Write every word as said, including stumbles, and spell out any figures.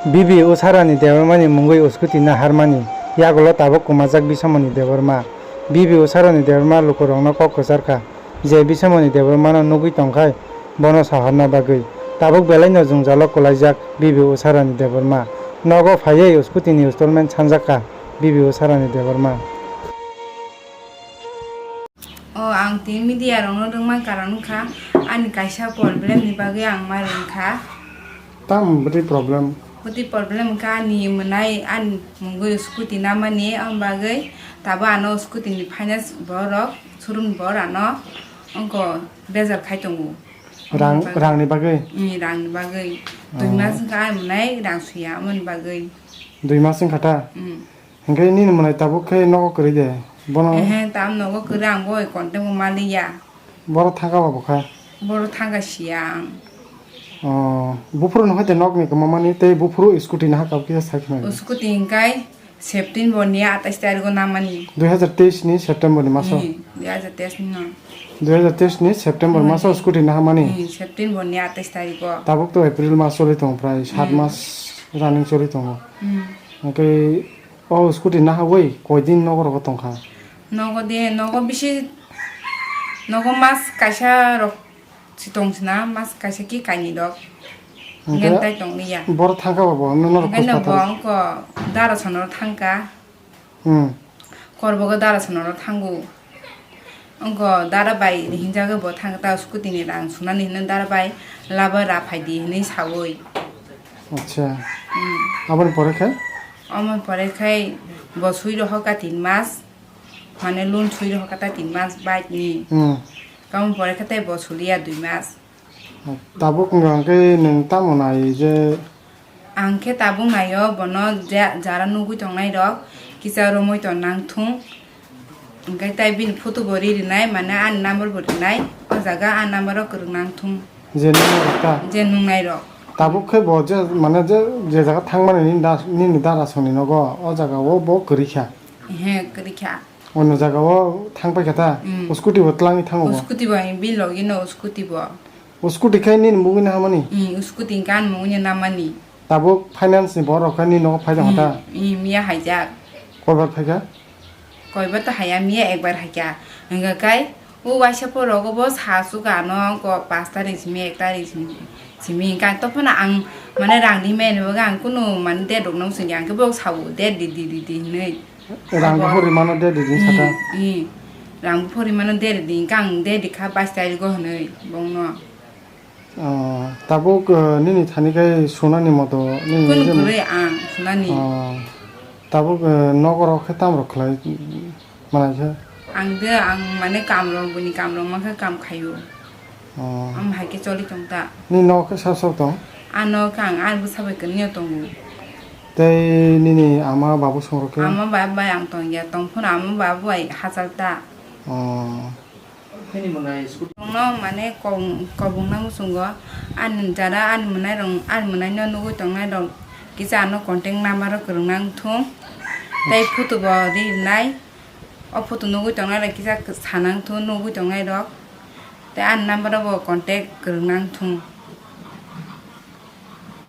Bibi Usharani Debbarmani mungwi scooty naharmani yagulo tabuk kwmajak Biswamoni Debbarma. Bibi Usharani Debbarma lukurokno kok kwcharkha je Biswamoni Debbarmano nugwi tongkhai bono sahorna bagwi. Tabuk belaino jwngjalo kwlaijak Bibi Usharani Debbarma. Nogo phaiwi scooty ni installment sanjakha Bibi Usharani Debbarma. O, ang tini media rokno rwngma karon wngkha, ani kaisa problem ni bagwi ang ma rwngkha. Tam bwtwi problem? Bwtwi problem wngkha ani mwnai ani mungwi scooty namani, aboni bagwi tabuk ano scooty ni finance borok, showroom borok ano wngkha bejar khai tongo. Rang, aboni bagwi. Rangni bagwi? Mm, rangni bagwi. Dui mas wngkha ani mwnai rang suya, aboni bagwi. Dui mas wngkha ta? Mm. Hingke nini mwnai tabuk khe nogo kwrwi de? Bono. Ehe, tam nogo kwrwi, ang bo contact bo maliya. Boro thangka ba bokha? Boro thangka siya ang. Oh, buphuru no hoite nokni kwmamani tei buphuru scooty naha kabo kisa sai khna. O scooty hingkai september ni atais tarikh o namani. Dui hazar teis ni september ni maso? Ni, dui hazar teis ni no. Dui hazar teis ni september maso scooty naha mani? Ni, september ni atais tarikh o. Tabuk to april mas choli tongo, prai sat mas running choli tongo. Hmm. Hingke O scooty nahawi koidin nogo rogo tongkha? Nogo de, nogo bisi, nogo mas kaisa rok si tong sina, mas kaisa ki kainwi rok. Hingke ngen tai tong liya. Boro thangka ba bo, no norok. Hingke no khospathar. Bo wngko dara sonoro thangka. Hmm. Korbogo dara sonoro thango. Wngkha dara bai hinjago bo thang ta scooty ni rang sunani hinwi dara bai laba ra phaidi hinwi sawi. Acha. Hmm. Aboni pore khe? Aboni pore khai bo sui rohor kha tin mas, mane loan sui rohor kha ta tin mas bike ni. Hmm. Aboni pore khe tei bo suliya dui mas. Tabuk wngkha hwnkhe nwng tamo nai je? Ang khe tabuk naio bono je jara nugwi tongnai rok kisa romwi tong nang thung. Hwnkhe tai bini photo bo ri rinai, mane ani number bo rinai, o jaga ani number o kwrwng nang thung. Je nungnai rok ta? Je nungnai rok. Tabuk khe bo je, mane je, je jaga thangmani nini da-, nini dara songni nogo, o jaga o bo kwrwi kha? He, kwrwi kha. Ono jaga o thang pai kha ta? Mm. O scooty bo twlangwi thango bo? O scooty bo, bini logi no o scooty bo. O scooty khai nini mungwi nahamani? Mm, o scooty hwnkhe ani mungwi no namani. Tabuk finance ni borok khai nini nogo phai tongkha ta? Mm, mm, miya haijak. Koibar phaikha? Koibar to haya, miya ekbar haikha. Hwnkhe kai o waisa porogo bo sa suka ano ko pash tarikh simi, ek tarikh simi, simi hwnkhe ang to phano ang mane rang rimani bagwi ang kunu mane date rok no swngya, hwnkhe bo sao date di, di, di, di hinwi. Rang buphuru rimano de rijin saka. Hmm, hmm. Rang buphuru rimano de ridi, hwnkhe ang de rikha bais tarikh o hinwi bongno. Oh, tabuk, eh, nini thani khai sunani moto nini kunu je kwrwi ang sunani. Oh, tabuk, eh, nogo rok khe tam rok khlai manai khe? Ang de, ang mane kam rok, bini kam rok mankha kam khaio. Oh. Ang hai khe choli tong ta. Nini nogo khe sab sab tong? Ano khe ang ani bwsa bai kwrwngno tongo. Tei nini ama babu song rok khe? Ama baba bai ang tong ya, tong phano ama babu bai hachal ta. Oh. Tongno mane kobong, kobong na muchungo, ani jara ani mwnai rok, ani mwnai no nugwi tongnai rok kisa ano contact number o kwrwng nang thung. Tei photo bo ri nai, o photo nugwi tongnai rok kisa sana thung, nugwi tongnai rok. Tei ani number o bo contact kwrwng nang thung.